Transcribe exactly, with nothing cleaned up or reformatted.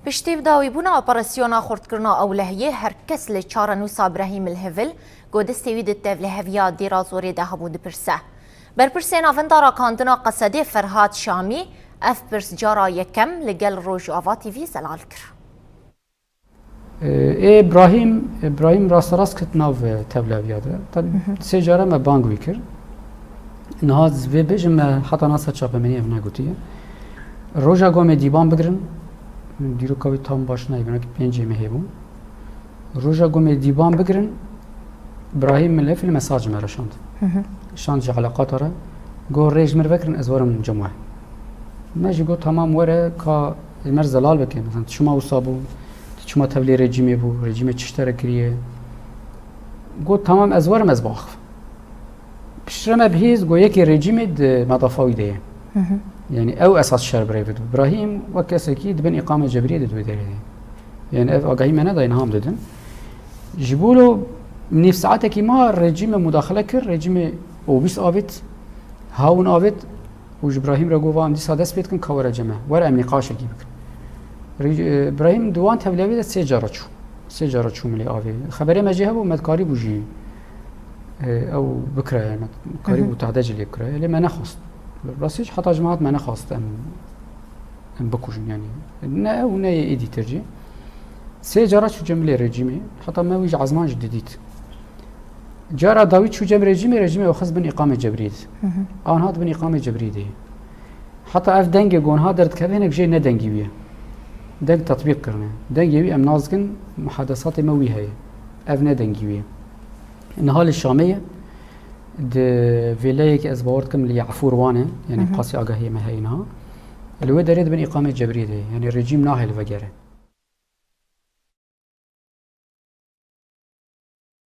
Piştî bi dawîbûna operasyona xurtkirina Ewlehiyê, her kes li çarenûsa Brahîm il Hivil, ku destê wî di tevliheviya Dêra Zorê de hebû, dipirse. Berpirsê Navenda Rakandina Qesedê Ferhat Şamî ev pirs cara yekem li gel Rojava T V zelal kir. Ê Brahîm, Brahîm rasterast ket nav tevliheviya de. Tabî sê cara me bang wî kir. Niha ez vê bêjim, me heta niha ser çapemeniyê ev negotiye. Roja ku em ê dîban bigirin, dîroka wî tam baş nayê, belkî pêncê mehê bû. Roja ku em ê dîban bigirin, Brahîm li fîl mesaj ji me re şand. Şand ji eleqata re. Got, rê ji min vekirin, ez werim cem we. Me jî got, tamam, were, ka ji me re zelal bike. Mesela, tu çima wisa bû? Tu çima tevlî rejîmê bû? Rejîmê çi ji te re kiriye? Got, tamam, ez werim, ez biaxivim. Piştre me bihîst, got, yekê rejîmê di medafa wî de ye. Yanî ew esas şer bi rê ve dibû. Brahîm wek kesekî di bin îqamê cebriyê de di wê derê de ye. Yanî ev agahî me nedaye, niha em didin. Ji bo lo nîv saetekî ma rejîmê mudaxile kir, rejîmê obîs avêt, hawin avêt û ji Brahîm re got, va em dîsa dest pê dikin, ka were cem me. Were em nîqaşekî bikin. Rê-, e, Brahîm di wan tevliyavê de sê cara çû. Sê cara çû milê avê. Xeberê me jê hebû, me dikarîbû jî, e, ew bikiraye, me karîbû tehde jî lê bikiraye. Lê me nexwest. Rastî jî heta ji me hat me nexwest em, em bikujin, yanî. Ne ew, ne yê êdî tir jî. Sê cara çû cem milê rejîmê. Heta me wî ji ezman jî didît. Cara dawî çû cem rejîmê, rejîmê ew xist bin îqamê cebriyê de. An hat bin îqamê cebriyê de. Heta ev dengê ku niha derdikeve, hinek jê ne dengî wî ye. Deng tetbîq kirine. Dengê wî em nas dikin, muhadesatê me wî heye. Ev ne dengî wî ye. Niha li Şamê ye. Di vêleyekî ez bawer dikim li Yafûr wan e, yanî qasî agahiyê me heye niha. Li wê derê di bin îqamê cebriyê de ye. Yanî rejîm nahêle vegere.